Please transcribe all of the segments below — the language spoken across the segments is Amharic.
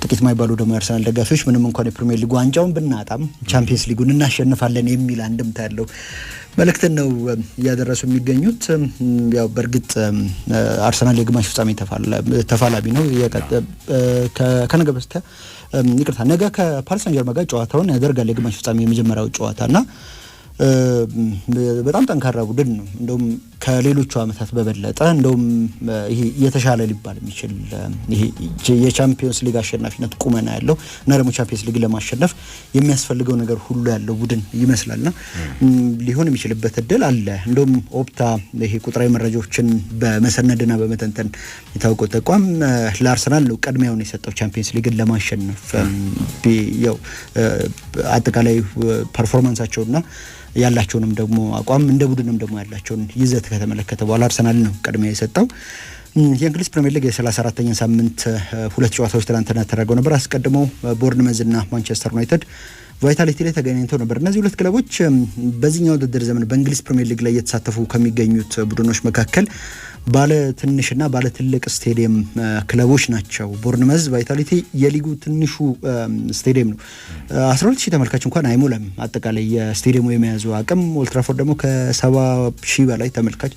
ጥቂት ማይባሉ ደግሞ የአርሰናል ደጋፊዎች ምንም እንኳን የፕሪሚየር ሊጉ ዋንጫውን ብናጣም ቻምፒየንስ ሊጉን እናሸንፋለን የሚል አንድምታ ያለው መልእክትን ነው እያደረሱ የሚገኙት። ያው በእርግጥ አርሰናል የግማሽ ፍጻሜ ተፋላሚ ነው። ከነገ በስቲያ፣ ይቅርታ፣ ነገ ከፓሪስ ሳን ጀርመን ጋር ጨዋታውን ያደርጋል፣ የግማሽ ፍጻሜ የመጀመሪያው ጨዋታ፣ እና በጣም ጠንካራ ቡድን ነው። እንደውም ከሌሎቹ ዓመታት በበለጠ እንደውም ይሄ የተሻለ ሊባል የሚችል ይሄ የቻምፒዮንስ ሊግ አሸናፊነት ቁመና ያለው እና ደግሞ ቻምፒዮንስ ሊግ ለማሸነፍ የሚያስፈልገው ነገር ሁሉ ያለው ቡድን ይመስላልና ሊሆን የሚችልበት እድል አለ። እንደውም ኦፕታ፣ ይሄ ቁጥራዊ መረጃዎችን በመሰነድና በመተንተን የታወቀው ተቋም፣ ለአርሰናል ነው ቅድሚያውን የሰጠው ቻምፒዮንስ ሊግን ለማሸነፍ። ያው አጠቃላይ performance ኣቸውና ያላቸውንም ደግሞ አቋም፣ እንደ ቡድንም ደግሞ ያላቸውን ይዘት ከተመለከተ በኋላ አርሰናል ነው ቅድሚያ የሰጠው። የእንግሊዝ ፕሪምየር ሊግ የ34ኛ ሳምንት ሁለት ጨዋታዎች ትላንትና ተደርገው ነበር። አስቀድሞ ቦርንመዝ እና ማንቸስተር ዩናይትድ ቫይታሊቲ ላይ ተገናኝተው ነበር። እነዚህ ሁለት ክለቦች በዚህኛው ውድድር ዘመን በእንግሊዝ ፕሪምየር ሊግ ላይ እየተሳተፉ ከሚገኙት ቡድኖች መካከል ባለ ትንሽና ባለ ትልቅ ስቴዲየም ክለቦች ናቸው። ቦርንመዝ ቫይታሊቲ የሊጉ ትንሹ ስቴዲየም ነው። 12 ሺህ ተመልካች እንኳን አይሞላም አጠቃላይ የስቴዲየሙ የመያዙ አቅም። ኦልትራፎርድ ደግሞ ከ70 ሺህ በላይ ተመልካች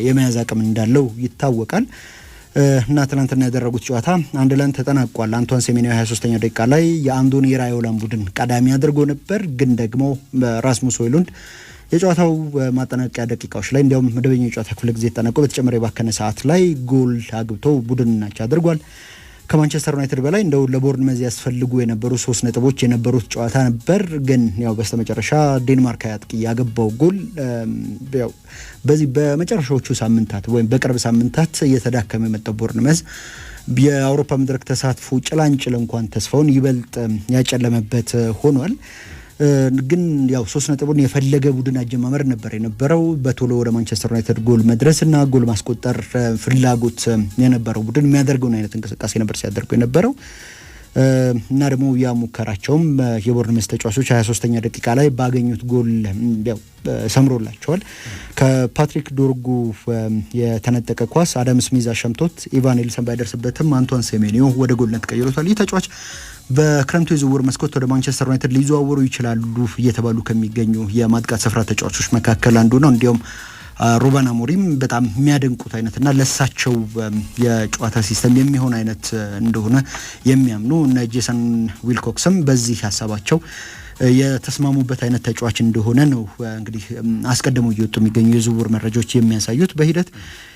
የመያዝ አቅም እንዳለው ይታወቃል። እና ትናንትና ያደረጉት ጨዋታ 1-1 ተጠናቋል። አንቷን ሴሜንዮ 23ኛው ደቂቃ ላይ የአንዶኒ ኢራዮላን ቡድን ቀዳሚ አድርጎ ነበር። ግን ደግሞ ራስሙስ ሆይሉንድ የጨዋታው ማጠናቀቂያ ደቂቃዎች ላይ፣ እንዲያውም መደበኛ የጨዋታ ክፍለ ጊዜ ተጠናቆ በተጨመረ የባከነ ሰዓት ላይ ጎል አግብቶ ቡድን አቻ አድርጓል። ከማንቸስተር ዩናይትድ በላይ እንደው ለቦርንመዝ ያስፈልጉ የነበሩ ሶስት ነጥቦች የነበሩት ጨዋታ ነበር። ግን ያው በስተመጨረሻ ዴንማርካዊ አጥቂ ያገባው ጎል ያው በዚህ በመጨረሻዎቹ ሳምንታት ወይም በቅርብ ሳምንታት እየተዳከመ የመጣው ቦርንመዝ የአውሮፓ መድረክ ተሳትፎ ጭላንጭል እንኳን ተስፋውን ይበልጥ ያጨለመበት ሆኗል። ግን ያው ሶስት ነጥቡን የፈለገ ቡድን አጀማመር ነበር የነበረው። በቶሎ ወደ ማንቸስተር ዩናይትድ ጎል መድረስ እና ጎል ማስቆጠር ፍላጎት የነበረው ቡድን የሚያደርገውን አይነት እንቅስቃሴ ነበር ሲያደርገው የነበረው። እና ደግሞ ያ ሙከራቸውም የቦርንመዝ ተጫዋቾች 23ኛ ደቂቃ ላይ ባገኙት ጎል ያው ሰምሮላቸዋል። ከፓትሪክ ዶርጉ የተነጠቀ ኳስ አዳም ስሚዝ አሸምቶት ኢቫን ኤልሰን ባይደርስበትም አንቷን ሴሜኒዮ ወደ ጎልነት ቀይሮታል። ይህ ተጫዋች በክረምቱ የዝውውር መስኮት ወደ ማንቸስተር ዩናይትድ ሊዘዋወሩ ይችላሉ እየተባሉ ከሚገኙ የማጥቃት ስፍራ ተጫዋቾች መካከል አንዱ ነው። እንዲያውም ሩበን አሞሪም በጣም የሚያደንቁት አይነት እና ለሳቸው የጨዋታ system የሚሆን አይነት እንደሆነ የሚያምኑ፣ እነ ጄሰን ዊልኮክስም በዚህ ሀሳባቸው የተስማሙበት አይነት ተጫዋች እንደሆነ ነው እንግዲህ አስቀድመው እየወጡ የሚገኙ የዝውውር መረጃዎች የሚያሳዩት። በሂደት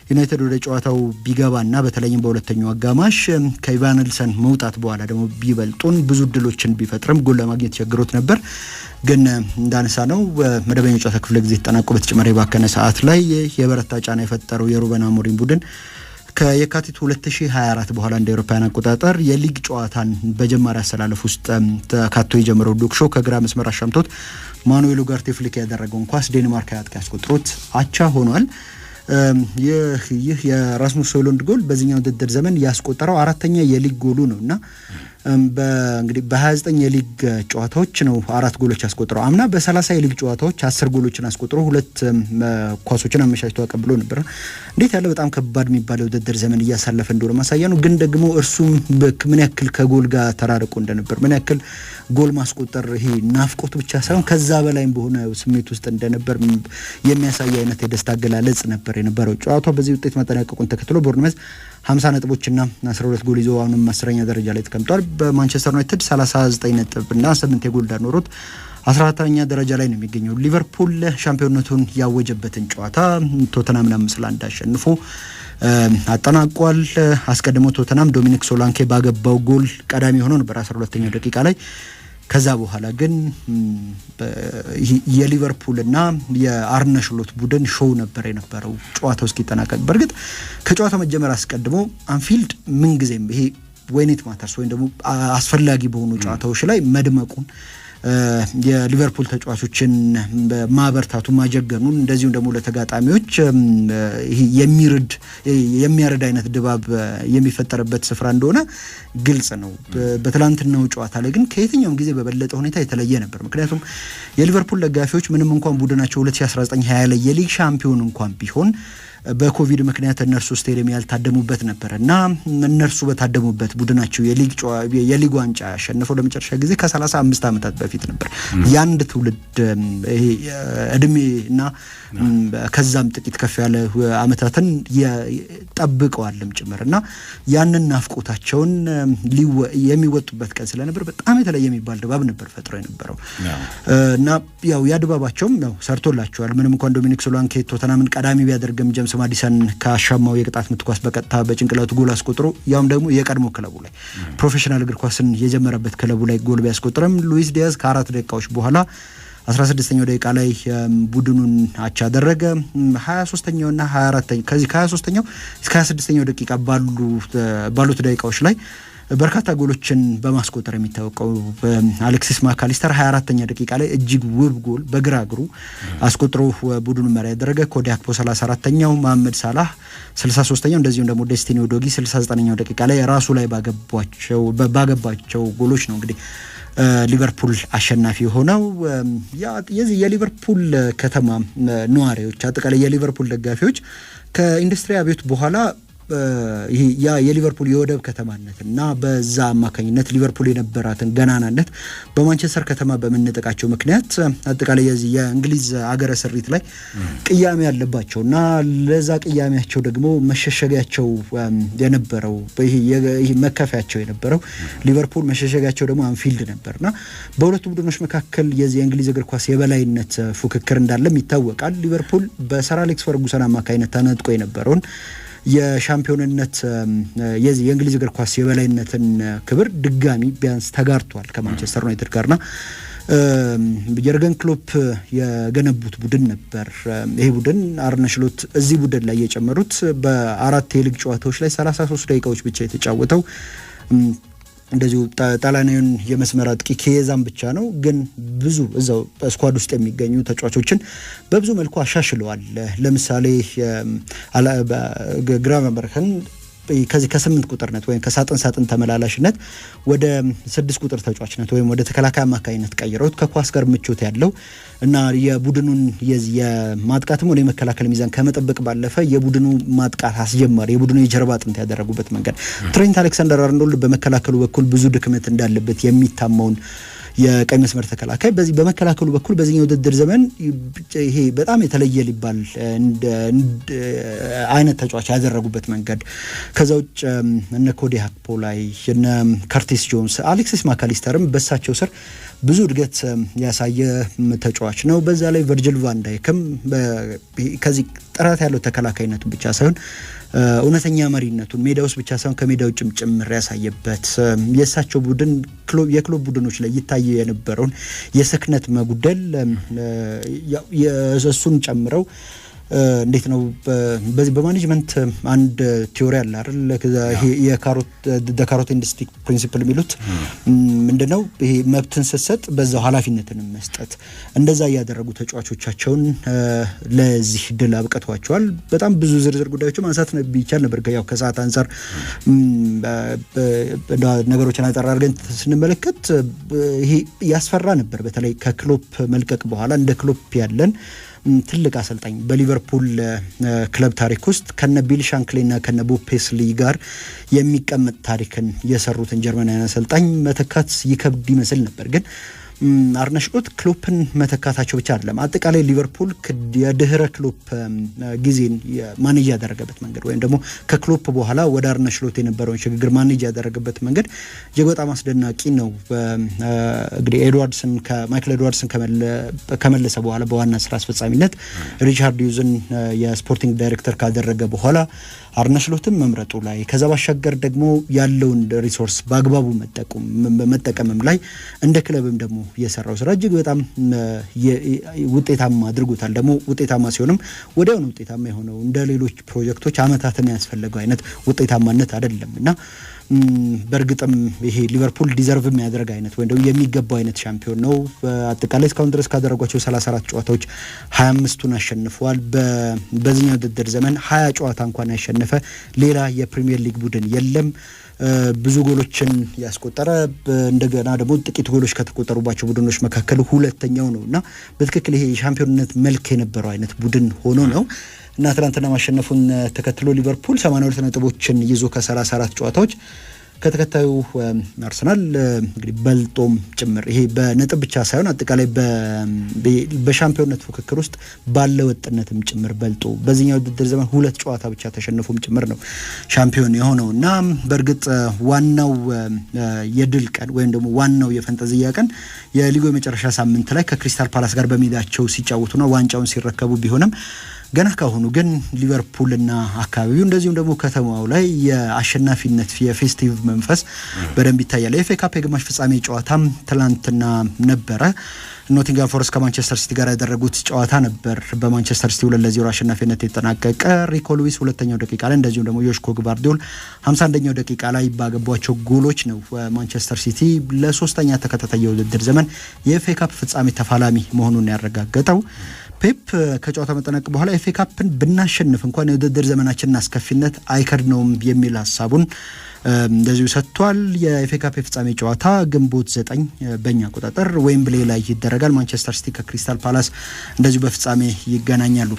ዩናይትድ ወደ ጨዋታው ቢገባና በተለይም በሁለተኛው አጋማሽ ከኢቫንልሰን መውጣት በኋላ ደግሞ ቢበልጡን ብዙ እድሎችን ቢፈጥርም ጎል ለማግኘት ቸግሮት ነበር። ግን እንዳነሳነው መደበኛ ጨዋታ ክፍለ ጊዜ ተጠናቆ በተጨማሪ የባከነ ሰዓት ላይ የበረታ ጫና የፈጠረው የሩበን አሞሪም ቡድን ከየካቲት 2024 በኋላ እንደ አውሮፓውያን አቆጣጠር የሊግ ጨዋታን በጀማሪ አሰላለፍ ውስጥ ተካቶ የጀመረው ሉክ ሾው ከግራ መስመር አሻምቶት ማኑኤል ኡጋርቴ flick ያደረገውን ኳስ ዴንማርካዊ አጥቂ አስቆጥሮት አቻ ሆኗል። ይህ የራስሙስ ሆይሉንድ ጎል በዚህኛው ውድድር ዘመን ያስቆጠረው አራተኛ የሊግ ጎሉ ነው። እና እንግዲህ በ29 የሊግ ጨዋታዎች ነው አራት ጎሎች ያስቆጠረው። አምና በ30 የሊግ ጨዋታዎች 10 ጎሎችን አስቆጥሮ ሁለት ኳሶችን አመቻችቶ አቀብሎ ነበር። እንዴት ያለ በጣም ከባድ የሚባል የውድድር ዘመን እያሳለፈ እንደሆነ ማሳያ ነው። ግን ደግሞ እርሱም ምን ያክል ከጎል ጋር ተራርቆ እንደነበር፣ ምን ያክል ጎል ማስቆጠር ይሄ ናፍቆት ብቻ ሳይሆን ከዛ በላይም በሆነ ስሜት ውስጥ እንደነበር የሚያሳይ አይነት የደስታ አገላለጽ ነበር የነበረው። ጨዋታው በዚህ ውጤት መጠናቀቁን ተከትሎ ቦርንመዝ 50 ነጥቦችና 12 ጎል ይዞ አሁንም 10ኛ ደረጃ ላይ ተቀምጧል። በማንቸስተር ዩናይትድ 39 ነጥብ እና 8 የጎል ዕዳ ኖሮት 14ኛ ደረጃ ላይ ነው የሚገኘው። ሊቨርፑል ሻምፒዮንነቱን ያወጀበትን ጨዋታ ቶተናምን 5-1 አሸንፎ አጠናቋል። አስቀድሞ ቶተናም ዶሚኒክ ሶላንኬ ባገባው ጎል ቀዳሚ ሆኖ ነበር 12ኛው ደቂቃ ላይ። ከዛ በኋላ ግን የሊቨርፑልና የአርነ ስሎት ቡድን show ነበር የነበረው ጨዋታው እስኪጠናቀቅ። በእርግጥ ከጨዋታው መጀመር አስቀድሞ አንፊልድ ምንጊዜም ይሄ when it matters ወይም ደግሞ አስፈላጊ በሆኑ ጨዋታዎች ላይ መድመቁን፣ የሊቨርፑል ተጫዋቾችን ማበርታቱ፣ ማጀገኑን፣ እንደዚሁም ደግሞ ለተጋጣሚዎች የሚርድ የሚያርድ አይነት ድባብ የሚፈጠርበት ስፍራ እንደሆነ ግልጽ ነው። በትላንትናው ጨዋታ ላይ ግን ከየትኛውም ጊዜ በበለጠ ሁኔታ የተለየ ነበር። ምክንያቱም የሊቨርፑል ደጋፊዎች ምንም እንኳን ቡድናቸው 2019-20 ላይ የሊግ ሻምፒዮን እንኳን ቢሆን በኮቪድ ምክንያት እነርሱ ስቴዲየም ያልታደሙበት ነበር እና እነርሱ በታደሙበት ቡድናቸው የሊግ ዋንጫ ያሸነፈው ለመጨረሻ ጊዜ ከ35 ዓመታት በፊት ነበር። የአንድ ትውልድ ይሄ እድሜ እና ከዛም ጥቂት ከፍ ያለ ዓመታትን ጠብቀዋልም ጭምር እና ያንን ናፍቆታቸውን የሚወጡበት ቀን ስለነበር በጣም የተለየ የሚባል ድባብ ነበር ፈጥሮ የነበረው እና ያው ያ ድባባቸውም ያው ሰርቶላቸዋል። ምንም እንኳን ዶሚኒክ ሶላንኬ ቶተናምን ቀዳሚ ቢያደርግም ጀምስ ማዲሰን ካሻማው የቅጣት ምት ኳስ በቀጥታ በጭንቅላቱ ጎል አስቆጥሮ ያውም ደግሞ የቀድሞ ክለቡ ላይ ፕሮፌሽናል እግር ኳስን የጀመረበት ክለቡ ላይ ጎል ቢያስቆጥርም ሉዊስ ዲያዝ ከ4 ደቂቃዎች በኋላ 16ኛው ደቂቃ ላይ ቡድኑን አቻ አደረገ። 23ኛውና 24ኛው ከዚህ ከ23ኛው እስከ 26ኛው ደቂቃ ባሉት ደቂቃዎች ላይ በርካታ ጎሎችን በማስቆጠር የሚታወቀው አሌክሲስ ማካሊስተር 24ኛ ደቂቃ ላይ እጅግ ውብ ጎል በግራ እግሩ አስቆጥሮ ቡድኑ መሪ ያደረገ። ኮዲ ጋክፖ 34ኛው፣ መሐመድ ሳላህ 63ኛው፣ እንደዚሁም ደግሞ ዴስቲኒ ኡዶጊ 69ኛው ደቂቃ ላይ ራሱ ላይ ባገባቸው ጎሎች ነው እንግዲህ ሊቨርፑል አሸናፊ የሆነው። የዚህ የሊቨርፑል ከተማ ነዋሪዎች፣ አጠቃላይ የሊቨርፑል ደጋፊዎች ከኢንዱስትሪ አብዮት በኋላ ይሄ ያ የሊቨርፑል የወደብ ከተማነት እና በዛ አማካኝነት ሊቨርፑል የነበራትን ገናናነት በማንቸስተር ከተማ በመነጠቃቸው ምክንያት አጠቃላይ የዚህ የእንግሊዝ አገረ ስሪት ላይ ቅያሜ ያለባቸው እና ለዛ ቅያሜያቸው ደግሞ መሸሸጊያቸው የነበረው፣ ይሄ መከፊያቸው የነበረው ሊቨርፑል፣ መሸሸጊያቸው ደግሞ አንፊልድ ነበር እና በሁለቱ ቡድኖች መካከል የዚህ የእንግሊዝ እግር ኳስ የበላይነት ፉክክር እንዳለም ይታወቃል። ሊቨርፑል በሰር አሌክስ ፈርጉሰን አማካኝነት ተነጥቆ የነበረውን የሻምፒዮንነት፣ የዚህ የእንግሊዝ እግር ኳስ የበላይነትን ክብር ድጋሚ ቢያንስ ተጋርቷል ከማንቸስተር ዩናይትድ ጋርና የርገን ክሎፕ የገነቡት ቡድን ነበር። ይሄ ቡድን አርነ ስሎት እዚህ ቡድን ላይ የጨመሩት በአራት የሊግ ጨዋታዎች ላይ 33 ደቂቃዎች ብቻ የተጫወተው እንደዚሁ ጣሊያናዊውን የመስመር አጥቂ ኪዬዛን ብቻ ነው። ግን ብዙ እዛው squad ውስጥ የሚገኙ ተጫዋቾችን በብዙ መልኩ አሻሽለዋል። ለምሳሌ ግራቨንበርህን ከዚህ ከ8 ቁጥርነት ወይም ከሳጥን ሳጥን ተመላላሽነት ወደ 6 ቁጥር ተጫዋችነት ወይም ወደ ተከላካይ አማካኝነት ቀይረውት ከኳስ ጋር ምቾት ያለው እና የቡድኑን የማጥቃትም ሆነ የመከላከል ሚዛን ከመጠበቅ ባለፈ የቡድኑ ማጥቃት አስጀማሪ፣ የቡድኑ የጀርባ አጥንት ያደረጉበት መንገድ፣ ትሬንት አሌክሳንደር አርኖልድ በመከላከሉ በኩል ብዙ ድክመት እንዳለበት የሚታማውን የቀኝ መስመር ተከላካይ በዚህ በመከላከሉ በኩል በዚህኛው ውድድር ዘመን ይሄ በጣም የተለየ ሊባል አይነት ተጫዋች ያደረጉበት መንገድ፣ ከዛ ውጭ እነ ኮዲ ጋክፖ ላይ እነ ከርቲስ ጆንስ፣ አሌክሲስ ማካሊስተርም በሳቸው ስር ብዙ እድገት ያሳየ ተጫዋች ነው። በዛ ላይ ቨርጅል ቫንዳይክም ከዚህ ጥራት ያለው ተከላካይነቱን ብቻ ሳይሆን እውነተኛ መሪነቱን ሜዳ ውስጥ ብቻ ሳይሆን ከሜዳ ውጭም ጭምር ያሳየበት፣ የእሳቸው ቡድን የክሎፕ ቡድኖች ላይ ይታየ የነበረውን የስክነት መጉደል እሱን ጨምረው፣ እንዴት ነው፣ በዚህ በ management አንድ theory አለ አይደል? ይሄ የ carrot and stick principle የሚሉት ምንድነው? ይሄ መብትን ስትሰጥ በዛው ኃላፊነትንም መስጠት፣ እንደዛ እያደረጉ ተጫዋቾቻቸውን ለዚህ ድል አብቅተዋቸዋል። በጣም ብዙ ዝርዝር ጉዳዮችን ማንሳት ይቻል ነበር። ያው ከሰዓት አንጻር ነገሮችን አጠር አድርገን ስንመለከት ይሄ ያስፈራ ነበር። በተለይ ከክሎፕ መልቀቅ በኋላ እንደ ክሎፕ ያለን ትልቅ አሰልጣኝ በሊቨርፑል ክለብ ታሪክ ውስጥ ከነ ቢል ሻንክሌና ከነ ቦብ ፔስሊ ጋር የሚቀመጥ ታሪክን የሰሩትን ጀርመናዊ አሰልጣኝ መተካት ይከብድ ይመስል ነበር። ግን አርነ ስሎት ክሎፕን መተካታቸው ብቻ አይደለም፣ አጠቃላይ ሊቨርፑል የድህረ ክሎፕ ጊዜን manage ያደረገበት መንገድ ወይም ደግሞ ከክሎፕ በኋላ ወደ አርነ ስሎት የነበረውን ሽግግር manage ያደረገበት መንገድ እጅግ በጣም አስደናቂ ነው። እንግዲህ ኤድዋርድስን ከማይክል ኤድዋርድስን ከመለሰ በኋላ በዋና ስራ አስፈጻሚነት ሪቻርድ ሂውዝን የ sporting director ካደረገ በኋላ አርነ ስሎትን መምረጡ ላይ፣ ከዛ ባሻገር ደግሞ ያለውን resource በአግባቡ መጠቀምም ላይ እንደ ክለብም ደግሞ የሰራው ስራ እጅግ በጣም ውጤታማ አድርጎታል። ደግሞ ውጤታማ ሲሆንም ወዲያውኑ ውጤታማ የሆነው፣ እንደ ሌሎች ፕሮጀክቶች አመታትን ያስፈለገው አይነት ውጤታማነት አይደለም እና በእርግጥም ይሄ ሊቨርፑል deserve የሚያደርግ አይነት ወይም ደግሞ የሚገባው አይነት ሻምፒዮን ነው። አጠቃላይ እስካሁን ድረስ ካደረጓቸው 34 ጨዋታዎች 25ቱን አሸንፈዋል። በዚህኛው ውድድር ዘመን 20 ጨዋታ እንኳን ያሸነፈ ሌላ የፕሪሚየር ሊግ ቡድን የለም። ብዙ ጎሎችን ያስቆጠረ፣ እንደገና ደግሞ ጥቂት ጎሎች ከተቆጠሩባቸው ቡድኖች መካከል ሁለተኛው ነው እና በትክክል ይሄ የሻምፒዮንነት መልክ የነበረው አይነት ቡድን ሆኖ ነው። እና ትናንትና ማሸነፉን ተከትሎ ሊቨርፑል 82 ነጥቦችን ይዞ ከ34 ጨዋታዎች ከተከታዩ አርሰናል እንግዲህ በልጦም ጭምር፣ ይሄ በነጥብ ብቻ ሳይሆን አጠቃላይ በሻምፒዮንነት ፉክክር ውስጥ ባለ ወጥነትም ጭምር በልጦ፣ በዚህኛው ውድድር ዘመን ሁለት ጨዋታ ብቻ ተሸንፎም ጭምር ነው ሻምፒዮን የሆነው። እና በእርግጥ ዋናው የድል ቀን ወይም ደግሞ ዋናው የፈንጠዝያ ቀን የሊጉ የመጨረሻ ሳምንት ላይ ከክሪስታል ፓላስ ጋር በሜዳቸው ሲጫወቱና ዋንጫውን ሲረከቡ ቢሆንም፣ ገና ካሁኑ ግን ሊቨርፑልና አካባቢው እንደዚሁም ደግሞ ከተማው ላይ የአሸናፊነት የ festive መንፈስ በደንብ ይታያል። የኤፍኤ ካፕ የግማሽ ፍጻሜ ጨዋታም ትላንትና ነበረ። ኖቲንጋም ፎረስት ከማንቸስተር ሲቲ ጋር ያደረጉት ጨዋታ ነበር። በማንቸስተር ሲቲ 2-0 አሸናፊነት የተጠናቀቀ። ሪኮ ሉዊስ ሁለተኛው ደቂቃ ላይ እንደዚሁም ደግሞ ዮሽኮ ግቫርዲዮል 51ኛው ደቂቃ ላይ ባገቧቸው ጎሎች ነው ማንቸስተር ሲቲ ለሶስተኛ ተከታታይ የውድድር ዘመን የኤፍኤ ካፕ ፍጻሜ ተፋላሚ መሆኑን ያረጋገጠው። ፔፕ ከጨዋታ መጠናቀቅ በኋላ ኤፍኤ ካፕን ብናሸንፍ እንኳን የውድድር ዘመናችንን አስከፊነት አይከድነውም የሚል ሀሳቡን እንደዚሁ ሰጥቷል። የኤፍኤ ካፕ የፍጻሜ ጨዋታ ግንቦት 9 በእኛ አቆጣጠር ዌምብሌ ላይ ይደረጋል። ማንቸስተር ሲቲ ከክሪስታል ፓላስ እንደዚሁ በፍጻሜ ይገናኛሉ።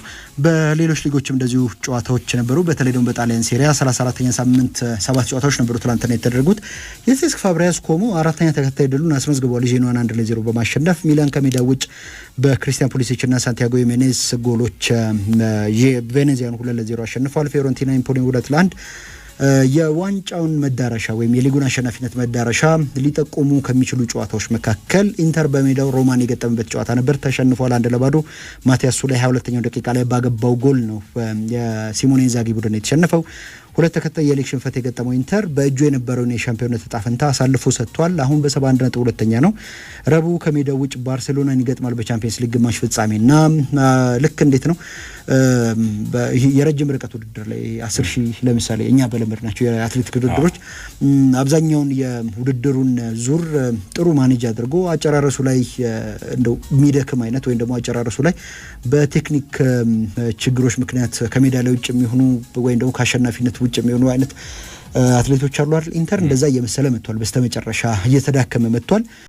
በሌሎች ሊጎችም እንደዚሁ ጨዋታዎች ነበሩ። በተለይ ደግሞ በጣሊያን ሴሪያ 34ኛ ሳምንት ሰባት ጨዋታዎች ነበሩ ትላንትና የተደረጉት። የሴስክ ፋብሪጋስ ኮሞ አራተኛ ተከታይ ድሉን አስመዝግቧል። ጄኖዋን 1-0 በማሸነፍ። ሚላን ከሜዳ ውጭ በክሪስቲያን ፑሊሲች እና ሳንቲያጎ ሂሜኔዝ ጎሎች ቬኔዚያን 2-0 አሸንፏል። ፊዮረንቲና ኢምፖሊን 2-1። የዋንጫውን መዳረሻ ወይም የሊጉን አሸናፊነት መዳረሻ ሊጠቁሙ ከሚችሉ ጨዋታዎች መካከል ኢንተር በሜዳው ሮማን የገጠመበት ጨዋታ ነበር። ተሸንፏል 1-0። ማቲያስ ሱሌ 22ኛው ደቂቃ ላይ ባገባው ጎል ነው የሲሞኔ ኢንዛጊ ቡድን የተሸነፈው። ሁለት ተከታይ የሊግ ሽንፈት የገጠመው ኢንተር በእጁ የነበረውን የሻምፒዮንነት እጣ ፈንታ አሳልፎ ሰጥቷል። አሁን በ71 ነጥብ ሁለተኛ ነው። ረቡዕ ከሜዳው ውጭ ባርሴሎናን ይገጥማል በቻምፒየንስ ሊግ ግማሽ ፍጻሜ። እና ልክ እንዴት ነው የረጅም ርቀት ውድድር ላይ 10,000 ለምሳሌ እኛ በለመድናቸው የአትሌቲክ ውድድሮች አብዛኛውን የውድድሩን ዙር ጥሩ manage አድርጎ አጨራረሱ ላይ እንደው የሚደክም አይነት ወይም ደግሞ አጨራረሱ ላይ በቴክኒክ ችግሮች ምክንያት ከሜዳ ላይ ውጭ የሚሆኑ ወይም ደግሞ ከአሸናፊነት ውጭ የሚሆኑ አይነት አትሌቶች አሉ አይደል? ኢንተር እንደዛ እየመሰለ መጥቷል። በስተመጨረሻ እየተዳከመ መጥቷል።